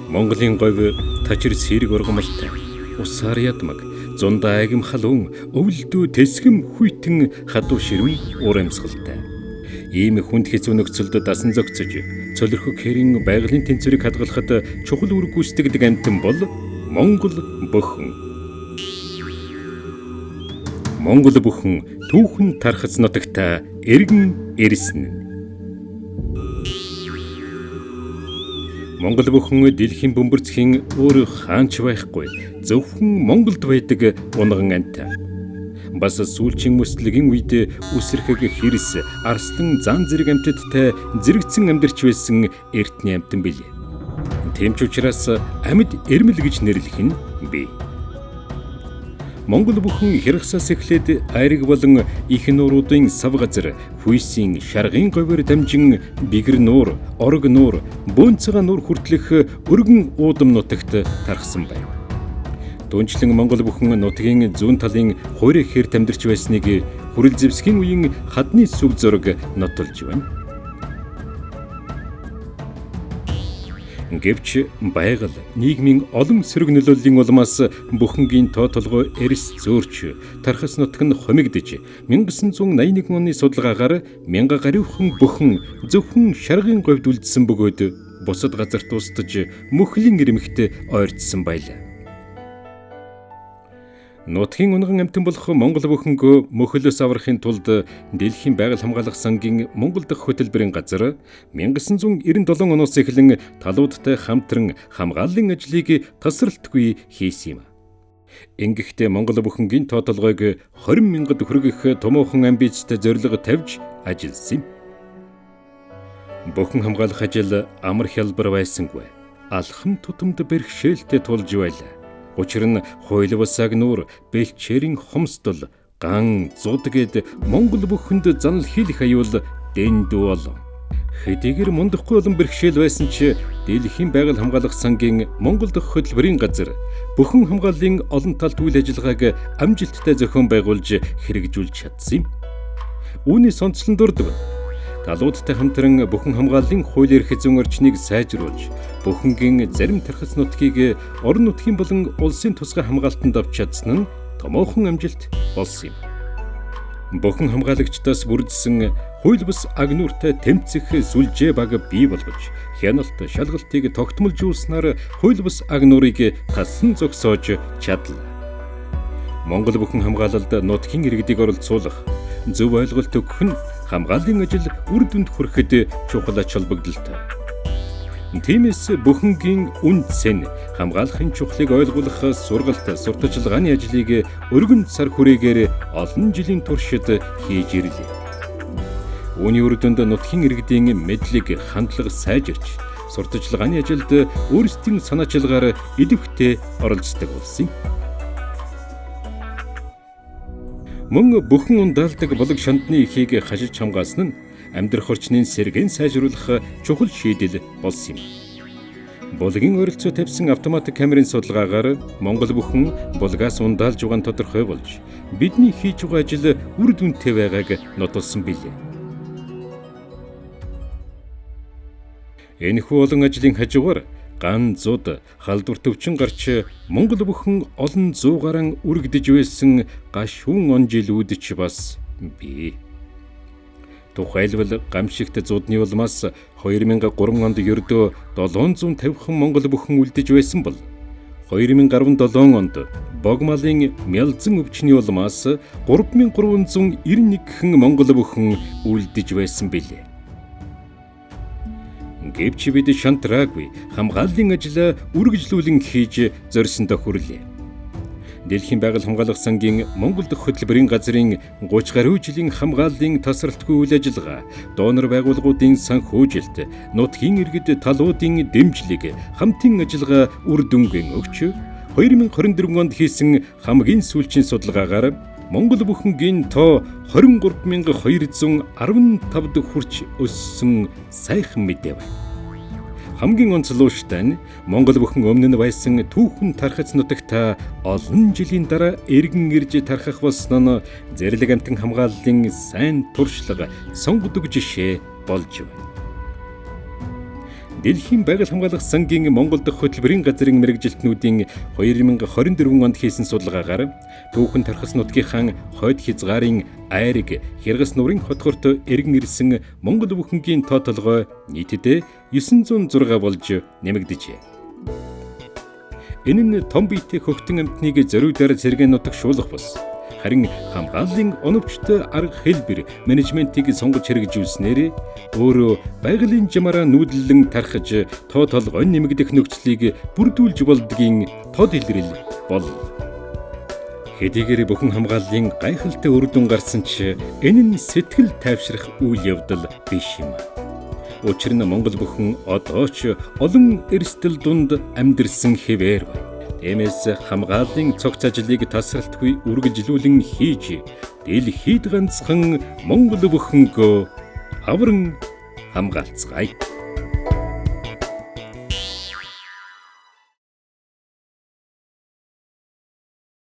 Монголын говь тачир сэрэг ургамалтай, усаар ядмаг, зундаа агим халуун, өвөлдөө тэсгэм хүйтэн хадуу ширвэн уур амьсгалтай. Ийм хүнд хэцүү нөхцөлд дасан зохицож, цөлөрхөх хэрийн байгалийн тэнцвэрийг хадгалахад чухал үүрэг гүйцэтгэдэг амьтан бол Монгол бөхөн. Монгол бөхөн түүхэн тархац нутагта эргэн ирсэн. Монгол бүхэн дэлхийн бөмбөрцгийн өөр хаанч байхгүй, зөвхөн Монголд байдаг унган амьтан. Бас сүүлчийн мөслөгийн үед үсрэхэг хэрс, арслан зан зэрэг амьтадтай зэрэгцэн амьдарч байсан эртний амьтан билээ. Тийм ч учраас амьд эрмэл гэж нэрлэх нь бий. Монгол бүхэн хэрхсаас эхлээд айраг болон их нууруудын сав газар, хүйсийн шаргын говьор дамжин бигэр нуур, орог нуур, бөөнцгөн нуур хүртэлх өргөн уудам нутагт тархсан байв. Түнчлэн Монгол бүхэн нутгийн зүүн талын хуурай хэрт амьдарч байсныг хүрэл зэвсгийн үеийн хадны сүг зураг нотолж байна. Гэвч байгаль, нийгмийн олон сөрөг нөлөөллийн улмаас бүхэнгийн тоо толгой эрс зөөрч, тархас нутаг нь хомигдож, 1981 оны судалгаагаар мянга гаруйхан бүхэн зөвхөн шаргын говьд үлдсэн бөгөөд бусад газарт устж мөхлийн ирмэгт ойртсон байлаа. Нутгийн унган амьтан болох Монгол бүхөнгөө мөхөлөөс аврахын тулд дэлхийн байгаль хамгаалах сангийн Монгол дахь хөтөлбөрийн газар 1997 оноос эхлэн талуудтай хамтран хамгааллын ажлыг тасралтгүй хийсэн юм. Ингэхдээ Монгол бүхэнгийн тоо толгойг 20 мянгад хүргэх томоохон амбицтай зорилго тавьж ажилласан юм. Бүхэн хамгаалах ажил амар хялбар байсангүй. Алхам тутамд бэрхшээлтэй тулж байлаа. Учир нь хууль бус агнуур, бэлчээрийн хомсдол, ган, зуд гээд Монгол бүхэнд занал хийлэх аюул дэндүү олон. Хэдийгээр мундахгүй олон бэрхшээл байсан ч дэлхийн байгаль хамгаалах сангийн Монгол дахь хөтөлбөрийн газар бүхэн хамгааллын олон талт үйл ажиллагааг амжилттай зохион байгуулж хэрэгжүүлж чадсан юм. Үүний сонцлон дурдвал талуудтай хамтран бүхэн хамгааллын хууль эрх зүйн орчныг сайжруулж, бүхэнгийн зарим тархас нутгийг орон нутгийн болон улсын тусгай хамгаалтанд авч чадсан нь томоохон амжилт болсон юм. Бүхэн хамгаалагчдаас бүрдсэн хууль бус агнууртай тэмцэх сүлжээ баг бий болгож, хяналт шалгалтыг тогтмолжуулснаар хууль бус агнуурыг талсан зогсоож чадлаа. Монгол бүхэн хамгаалалд нутгийн иргэдийг оролцуулах, зөв ойлголт өгөх нь хамгааллын ажил үр дүнд хүрэхэд чухал ач холбогдолтой. Тиймээс бүхэнгийн үн цэн хамгаалахын чухлыг ойлгуулах сургалт, сурталчилгааны ажлыг өргөн цар хүрээгээр олон жилийн туршид хийж ирлээ. Үүний үр дүнд нутгийн иргэдийн мэдлэг, хандлага сайжирч, сурталчилгааны ажилд өөрсдийн санаачилгаар идэвхтэй оролцдог болсон юм. Мөн бүхэн ундаалдаг булаг шандны эхийг хашиж хамгаалсан нь амьдрах орчныг сэргээн сайжруулах чухал шийдэл болсон юм. Булгийн ойролцоо тавьсан автоматик камерын судалгаагаар Монгол бүхэн булгаас ундаалж байгаа нь тодорхой болж, бидний хийж байгаа ажил үр дүнтэй байгааг нотолсон билээ. Энэхүү олон ажлын хажуугаар ган зуд халдвар төвчин гарч Монгол бүхэн олон зуу гарan үргэлдэж байсан гашуун он жилүүд ч бас бий. Тухайлбал гамшигт зудны улмаас 2003 онд ердөө 750 Монгол бүхэн үлдэж байсан бол 2017 онд богмалын мялзан өвчний улмаас 3391 хэн Монгол бүхэн үлдэж байсан билээ. Гэвч бид шантраагүй хамгааллын ажлаа үргэлжлүүлэн хийж зорьсондоо хүрлээ. Дэлхийн байгаль хамгаалах сангийн Монгол дахь хөтөлбөрийн газрын 30 гаруй жилийн хамгааллын тасралтгүй үйл ажиллагаа, донор байгууллагуудын санхүүжилт, нутгийн иргэд талуудын дэмжлэг, хамтын ажиллагаа үр дүнгийн өгч 2024 онд хийсэн хамгийн сүүлчийн судалгаагаар Монгол бүхэнгийн тоо 23,215 хүрч өссөн сайхан мэдээ байна. Хамгийн онцлогтой нь Монгол бүхэн өмнө нь байсан түүхэн тархац нутагта олон жилийн дараа эргэн ирж тархах болсон нь зэрлэг амьтан хамгааллын сайн туршлага, сонгодог жишээ болж байна. Дэлхийн байгаль хамгаалах сангийн Монгол дахь хөтөлбөрийн газрын мэргэжилтнүүдийн 2024 онд хийсэн судалгаагаар түүхэн тархас нутгийнхаа хойд хязгаарын айраг Хиргас нуурын хотгорт эргэн ирсэн Монгол бүхэнгийн тоо толгой нийтдээ 906 болж нэмэгдэжээ. Энэ нь том биетэй хөгтөн амьтныг зориудаар цэргийн нутаг шуулах бус харин хамгааллын оновчтой арга хэлбэр менежментийг сонгож хэрэгжүүлснээр өөрөө байгалийн жамаараа нүүдлэн тархаж тоо толгой нэмэгдэх нөхцөлийг бүрдүүлж болдгийн тод илрэл бол. Хэдийгээр бүхэн хамгааллын гайхалтай үр дүн гарсан ч энэ нь сэтгэл тайвшрах үйл явдал биш юм. Учир нь Монгол бүхэн одоо ч олон эрсдэл дунд амьдэрсэн хэвээр байна. Тиймээс хамгааллын цогц ажлыг тасралтгүй үргэлжлүүлэн хийж дэлхийд ганцхан Монгол бүхэнгөө авран хамгаалцгаая.